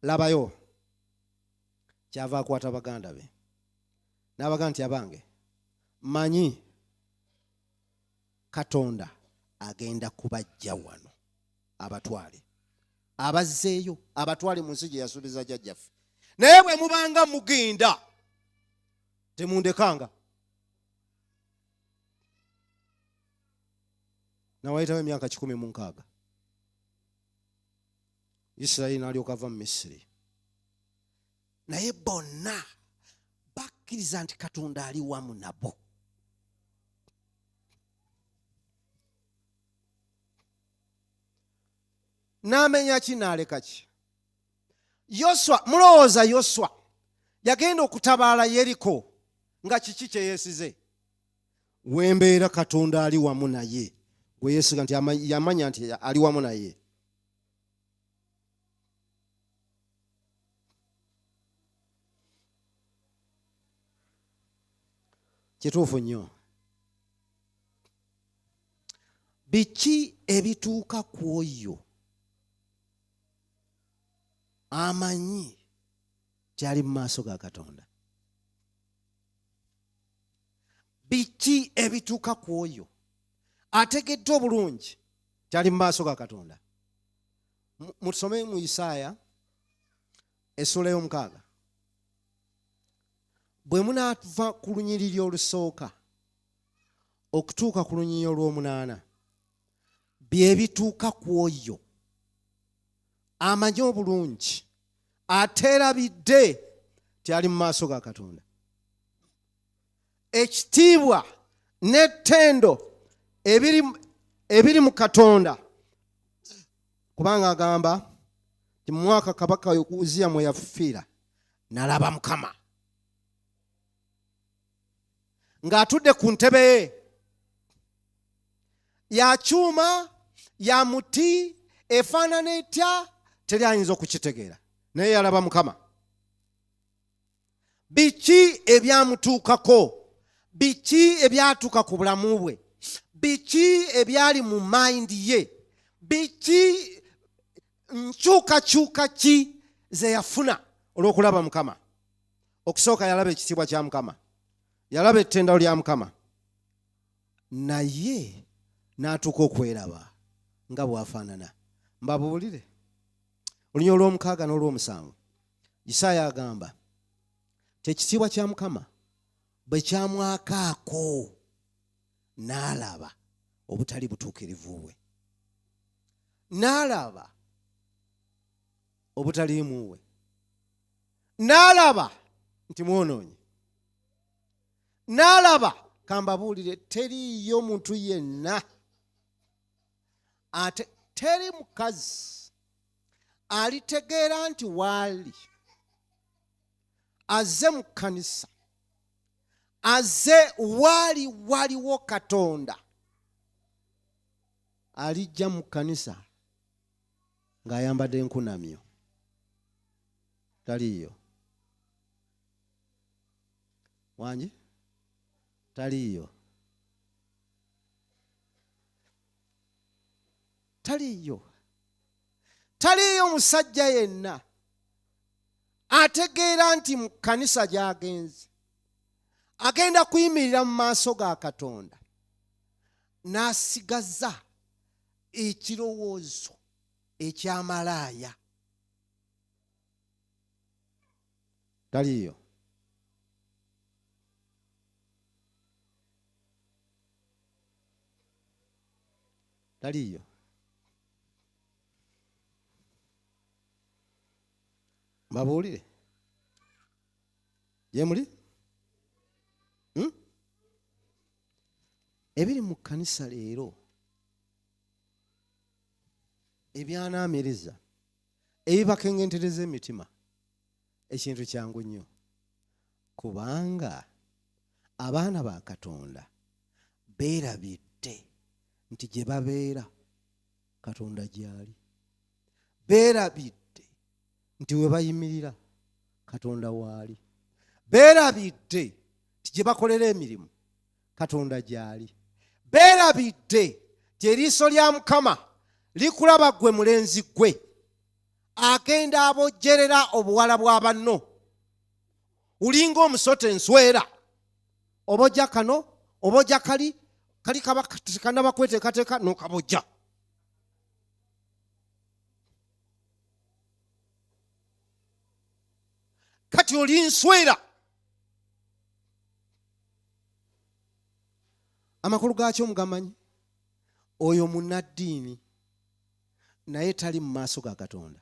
Labayo Kyava akwata baganda be n'abaga nti, abange, manyi Katonda agenda kubajja wano abatwale, abazzeeyo, abatwale mu nsi gye yasuubiza jjajjaffe. Naye bwe mubanga mugenda, temundekanga. Nawayitawo emyaka 160, Isirayiri n'alyoka ava mu Misiri. Naye bonna bakkiriza nti Katonda ali wamu nabo. N'amenya ki n'aleka ki? Yoswa, mulowooza Yoswa yagenda okutabaala Yeriko nga kiki kye yeesize? Wembeera Katonda ali wamu naye, gwe yeesiga nti yamanya nti ali wamu naye. Kituufu nnyo. Biki ebituuka ku oyo amanyi kyali mu maaso ga Katonda? Biki ebituuka ku oyo ategedde obulungi kyali mu maaso ga Katonda? Musome mu Isaaya essuula y'omukaaga, bwe munaava ku lunyiriri olusooka okutuuka ku lunyiriri olw'omunaana, bye bituuka ku oyo amanyi obulungi ateerabidde tyali mu maaso ga Katonda. Ekitiibwa n'ettendo ebiri mu Katonda, kubanga agamba nti mu mwaka kabaka Uziya mwe yafiira, nalaba Mukama ng'atudde ku ntebe ye ya kyuma, ya muti, efaanana etya teri ayinza okukitegeera, naye yalaba Mukama. Biki ebyamutuukako? Biki ebyatuuka ku bulamu bwe? Biki ebyali mu mind ye? Biki, nkyukakyuka ki ze yafuna olw'okulaba Mukama? Okusooka yalaba ekitiibwa kya Mukama, yalaba ettendalo lya Mukama, naye n'atuuka okweraba nga bw'afaanana. Mbabuulire, olunya olw'omukaaga n'olw'omusanvu, Isaaya agamba nti ekitiibwa kya Mukama bwe kyamwakaako, n'alaba obutali butuukirivu bwe, n'alaba obutaliimu bwe, n'alaba nti mwonoonyi, n'alaba. Kambabuulire, teriiyo muntu yenna, ate teri mukazi alitegeera nti waali azze mu kkanisa, azze waali waliwo Katonda, alijja mu kkanisa ng'ayambadde enkunamyo. Taliiyo. Wangi? Taliiyo, taliiyo, taliiyo musajja yenna ategeera nti mu kkanisa gy'agenze agenda kuyimirira mu maaso ga Katonda n'asigaza ekirowoozo eky'amalaaya. Taliiyo. Taliiyo. Mbabuulire, gye muli? Ebiri mu kkanisa leero ebyanaamiriza, ebibakengentereza emitima, ekintu kyangu nnyo, kubanga abaana ba Katonda beerabidde nti gye babeera Katonda gy'ali, beerabidde nti we bayimirira Katonda waali, beerabidde nti gye bakolera emirimu Katonda gy'ali, beerabidde nti eriiso lya Mukama likulaba ggwe mulenzi ggwe agenda abojjerera obuwala bwa banno. Olinga omusota enswera, obojja kano, obojja kali, kali kaba tekanaba kweteekateeka n'okabojja. Kati oli nswera. Amakulu gaakyo mugamanyi? Oyo munnaddiini naye tali mu maaso ga Katonda.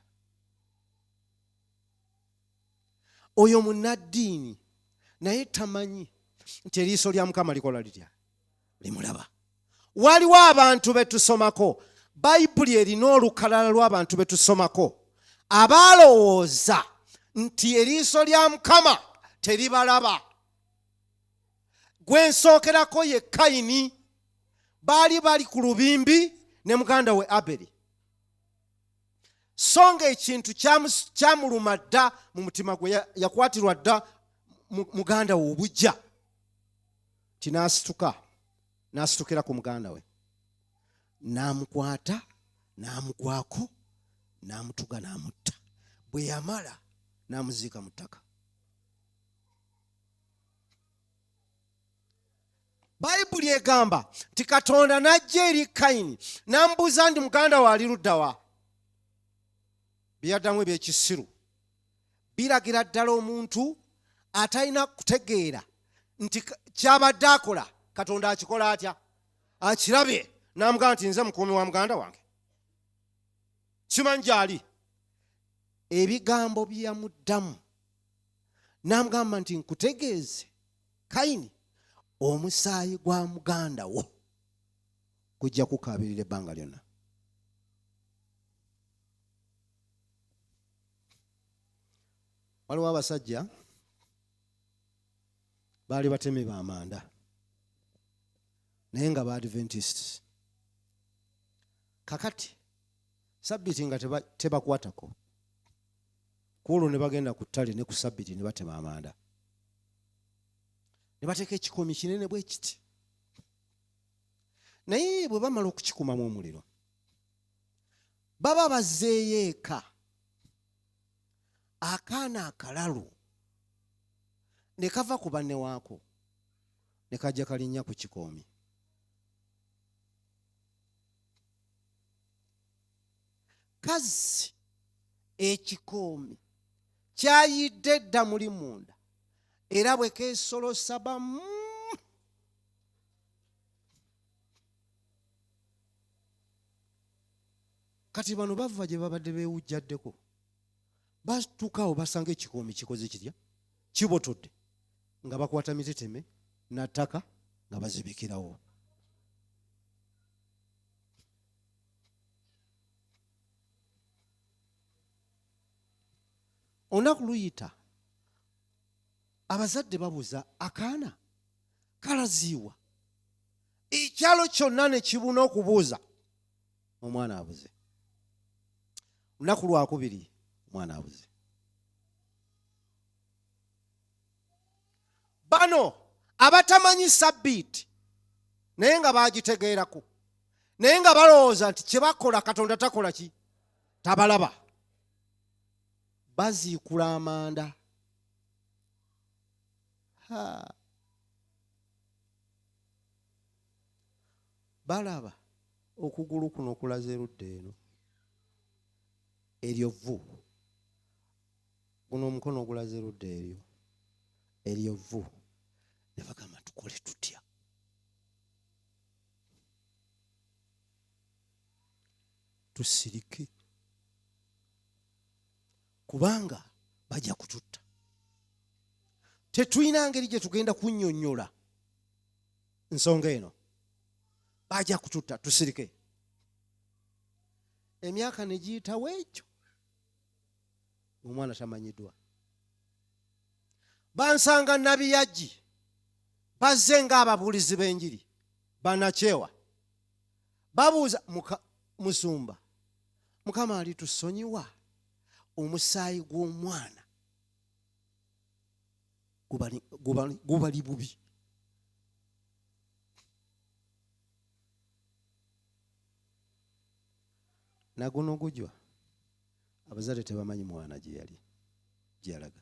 Oyo munnaddiini naye tamanyi nti eriiso lya Mukama likola litya? Limulaba. Waliwo abantu be tusomako, Bayibuli erina olukalala lw'abantu be tusomako abaalowooza nti eriiso lya Mukama teribalaba. Gwe nsookerako ye Kayini. Baali bali ku lubimbi ne muganda we Abeli, so nga ekintu kyamuluma dda mu mutima gwe, yakwatirwa dda muganda we obujja, ti n'asituka, n'asitukira ku muganda we, n'amukwata, n'amugwako, n'amutuga, n'amutta. Bwe yamala n'amuziika mu ttaka. Bayibuli egamba nti Katonda n'ajja eri Kayini n'amubuuza nti muganda we ali ludda wa? Bye yaddamu eby'ekisiru biragira ddala omuntu atalina kutegeera nti ky'abadde akola Katonda akikola atya? Akirabye. N'amugamba nti nze mukuumi wa muganda wange, simanyi gy'ali. Ebigambo bye yamuddamu n'amugamba nti nkutegeeze Kayini, omusaayi gwa muganda wo gujja kukaabirira ebbanga lyonna. Waliwo abasajja baali batemi b'amanda naye nga ba Adventists. Kakati sabbiiti nga tebakwatako ku olwo, ne bagenda ku ttale ne ku sabbiiti ne batema amanda ne bateeka ekikoomi kinene bwe kiti, naye bwe bamala okukikumamu omuliro baba bazzeeyo eka, akaana akalalu ne kava ku banne waako ne kajja kalinnya ku kikoomi. Kazzi ekikoomi kyayidde dda muli munda, era bwe keesolosa bamu kati bano bava gye babadde beewujjaddeko, batuuka awo basanga ekikoomi kikoze kitya? Kibotodde. Nga bakwata miteteme na ttaka nga bazibikirawo. Olunaku luyita, abazadde babuza akaana kalaziiwa, ekyalo kyonna ne kibuna okubuuza, omwana abuze. Olunaku lwakubiri omwana abuze. Bano abatamanyi sabbiiti naye nga bagitegeerako, naye nga balowooza nti kye bakola Katonda takola ki, tabalaba, baziikula amanda. Ha. Balaba okugulu kuno kulaze erudda eno, eryo vvu, guno omukono ogulaze erudda eryo, eryo vvu, ne bagamba tukole tutya? Tusirike kubanga bajja kututta, tetulina ngeri gye tugenda kunnyonnyola nsonga eno, bajja kututta, tusirike. Emyaka ne giyitawo ekyo omwana tamanyiddwa. Bansanga Nabiyagi, bazze ng'ababuulizi b'enjiri banakyewa, babuuza musumba, Mukama alitusonyiwa omusaayi gw'omwana gubali bubi? Naguno gujwa abazadde tebamanyi mwana gye yali gye yalaga.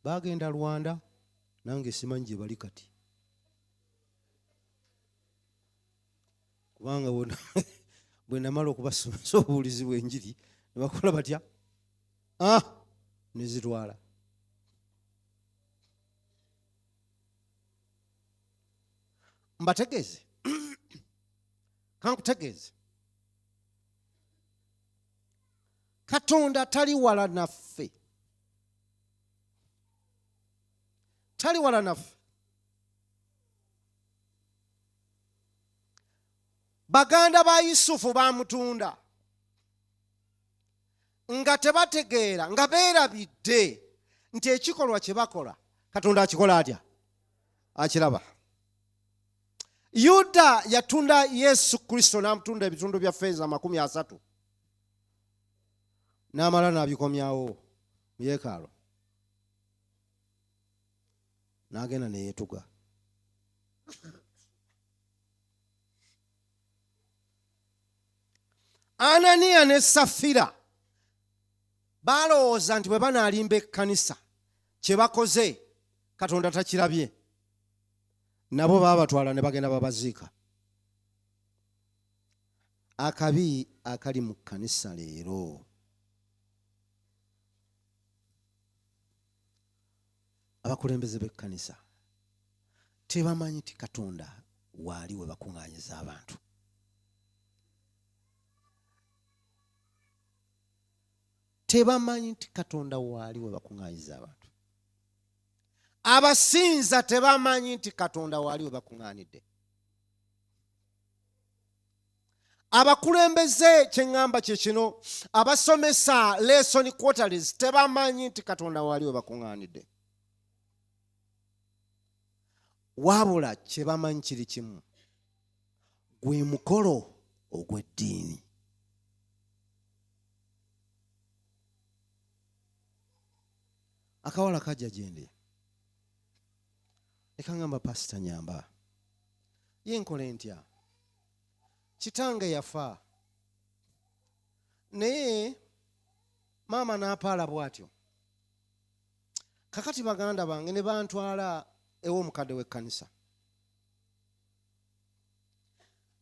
Bagenda Rwanda, nange simanyi gye bali kati, kubanga bwe namala okubasomesa obuwulizi bw'enjiri ne bakola batya, ne zitwala. Mbategeeze, kankutegeeze, Katonda tali wala naffe, tali wala naffe. Baganda ba Yusufu bamutunda nga tebategeera, nga beerabidde nti ekikolwa kye bakola Katonda akikola atya, akiraba. Yuda yatunda Yesu Kristo n'amutunda ebitundu bya ffeeza 30, n'amala n'abikomyawo mu yeekaalu, n'agenda ne yeetuga. Ananiya ne Safira balowooza nti bwe banaalimba ekkanisa kye bakoze Katonda takirabye, nabo baabatwala ne bagenda babaziika. Akabi akali mu kkanisa leero, abakulembeze b'ekkanisa tebamanyi nti Katonda waali we bakuŋŋaanyiza abantu. Tebamanyi nti Katonda waali we bakuŋŋaanyiza abantu. Abasinza tebamanyi nti Katonda waali we bakuŋŋaanidde. Abakulembeze, kye ŋŋamba kye kino, abasomesa lesson quarterlies tebamanyi nti Katonda waali we bakuŋŋaanidde. Wabula kye bamanyi kiri kimu, gwe mukolo ogw'eddiini. Akawala kajja gye ndi ne kaŋŋamba, "Pasita, nyamba, ye nkole ntya? Kitange yafa, naye maama n'apaala bw'atyo. Kakati baganda bange ne bantwala ew'omukadde w'ekkanisa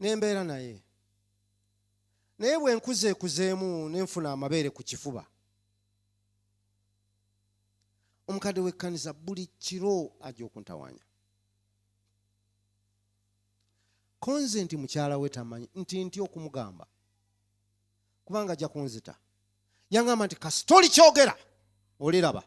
ne mbeera naye, naye bwe nkuzeekuzeemu ne nfuna amabeere ku kifuba, omukadde w'ekkanisa buli kiro ajja okuntawaanya. Konze nti mukyala we tamanyi nti ntya okumugamba kubanga ajja kunzita. Yaŋŋamba nti kasita olikyogera oliraba."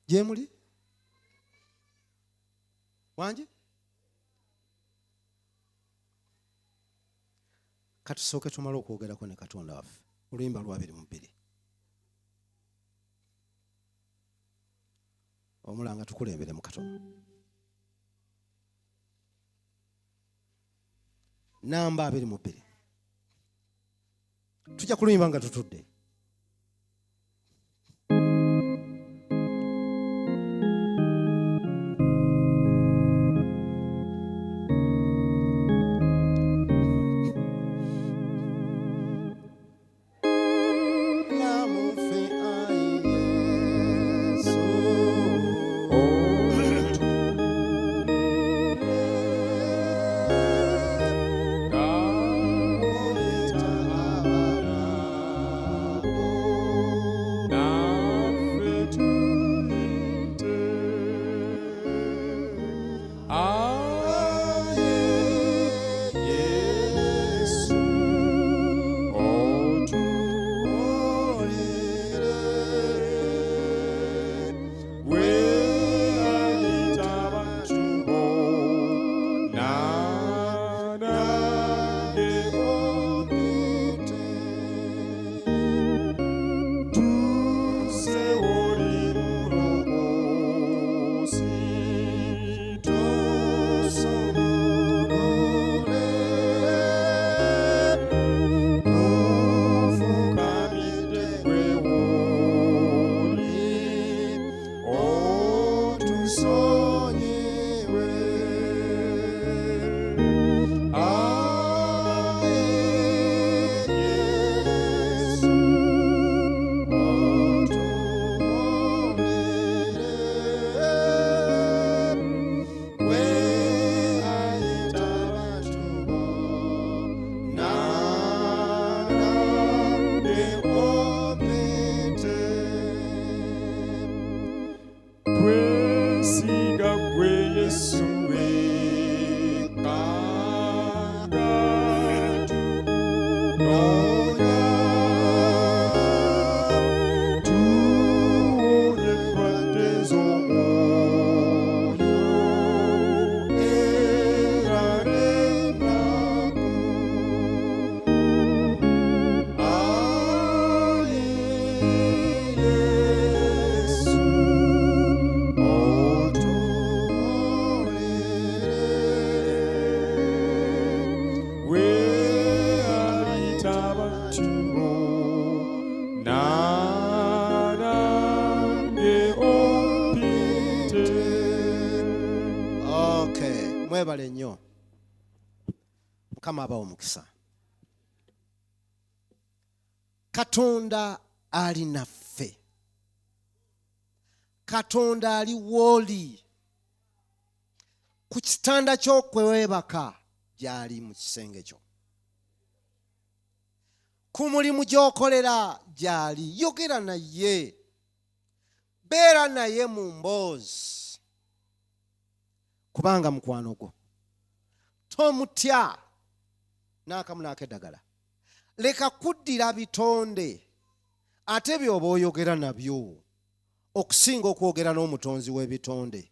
Gyemuli wangi, katusooke tumale okwogerako ne Katonda waffe. Oluyimba lwa 22, omulanga tukulembere mu katono, namba 22. Tujja kuluyimba nga tutudde. Lamufe ayi Yesu. Oyita. Mwebale nnyo, Mukama abawa omukisa. Katonda ali naffe, Katonda ali wooli ku kitanda ky'okwewebaka, gy'ali mu kisenge kyo, ku mulimu gy'okolera gy'ali. Yogera naye, beera naye mu mboozi, kubanga mukwano gwo. Tomutya n'akamu n'akeddagala. Leka kuddira bitonde ate by'oba oyogera nabyo okusinga okwogera n'omutonzi w'ebitonde.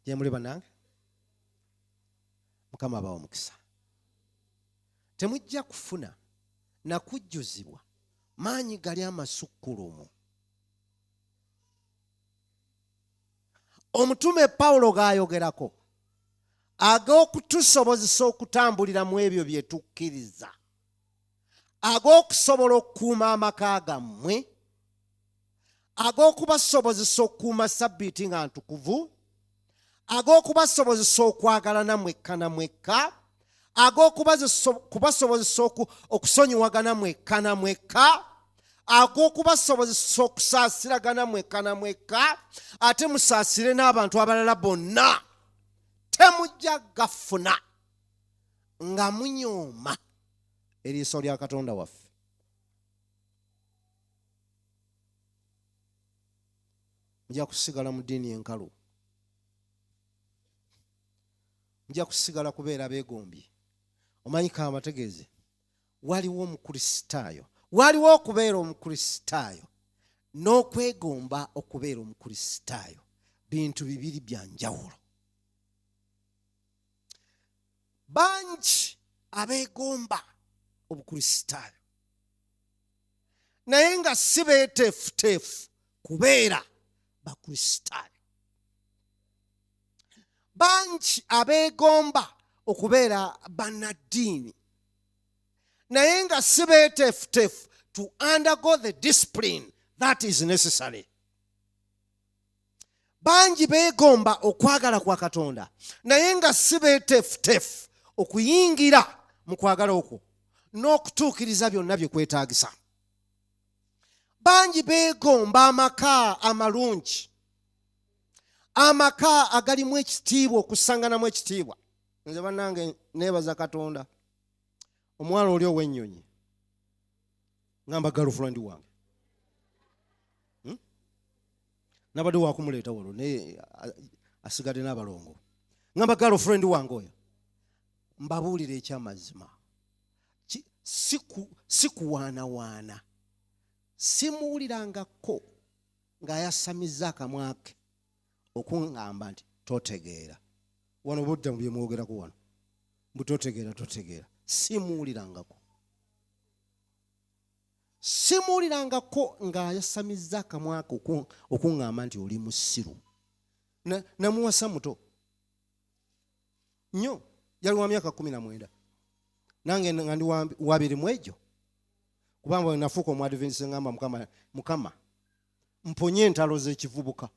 Gye muli bannange, Mukama abawa omukisa. Temujja kufuna nakujjuzibwa maanyi gali amasukkulumu omutume Pawulo g'ayogerako, ag'okutusobozesa okutambulira mu ebyo bye tukkiriza, ag'okusobola okukuuma amaka gammwe, ag'okubasobozesa okukuuma sabbiiti nga ntukuvu, ag'okubasobozesa okwagalana mwekka na mwekka, ag'okubasobozesa okusonyiwagana mwekka na mwekka, ag'okubasobozesa okusaasiragana mwekka na mwekka, ate musaasire n'abantu abalala bonna. Temujja gafuna nga munyooma eriiso lya Katonda waffe. Mujja kusigala mu ddiini enkalu, mujja kusigala kubeera beegombye. Omanyi, kambategeeze, waliwo omukristaayo, waliwo okubeera omukristaayo n'okwegomba okubeera omukristaayo, bintu bibiri bya njawulo. Bangi abeegomba obukristaayo naye nga si beeteefuteefu kubeera bakristaayo. Bangi abeegomba okubeera bannaddiini naye nga si beeteefuteefu to undergo the discipline that is necessary. Bangi beegomba okwagala kwa Katonda naye nga si beeteefuteefu okuyingira mu kwagala okwo n'okutuukiriza byonna bye kwetaagisa. Bangi beegomba amaka amalungi, amaka agalimu ekitiibwa, okusanganamu ekitiibwa. Nze bannange neebaza Katonda, omuwala oli ow'ennyonyi ngamba girlfriend wange, Nabadde wakumuleeta wano naye asigadde n'abalongo. Ngamba girlfriend wange oyo, mbabuulira ekyamazima, si kuwaanawaana, simuwulirangako ng'ayasamizza akamwa ke okuŋŋamba nti totegeera. Wano budda mu byemwogerako wano mbu totegeera, totegeera. Simuwulirangako, simuwulirangako ng'ayasamizza akamwa ke okuŋŋamba nti oli musiru. Namuwasa muto nnyo, yali wa myaka 19, nange nga ndi wabiri mu egyo, kubanga bwe nafuuka omuadventist ngamba Mukama, Mukama mponye entalo z'ekivubuka,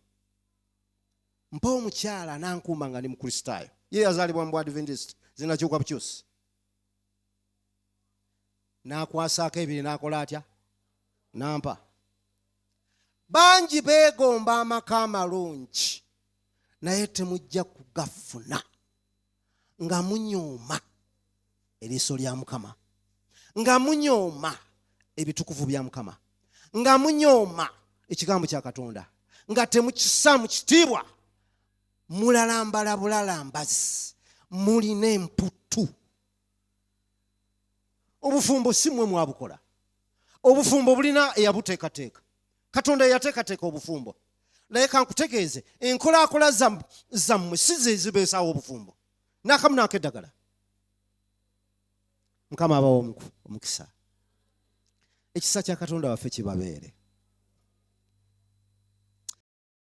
mpa omukyala anankuuma nga ndi mukristaayo. Ye yazaalibwa mu bwadventist, zinakyuka bukyusi, n'akwasaako ebiri, n'akola atya, nampa. Bangi beegomba amaka amalungi naye temujja kugafuna nga munyooma eriiso lya Mukama, nga munyooma ebitukuvu bya Mukama, nga munyooma ekigambo kya Katonda, nga temukisaamu kitiibwa. Mulalambala bulalambazi, mulina emputtu. Obufumbo si mmwe mwabukola, obufumbo bulina eyabuteekateeka, Katonda eyateekateeka obufumbo. Naye kankutegeeze, enkolaakola zammwe si ze zibeesaawo obufumbo n'akamu n'akeddagala. Mukama abawa omukisa. Ekisa kya Katonda waffe kibabeere.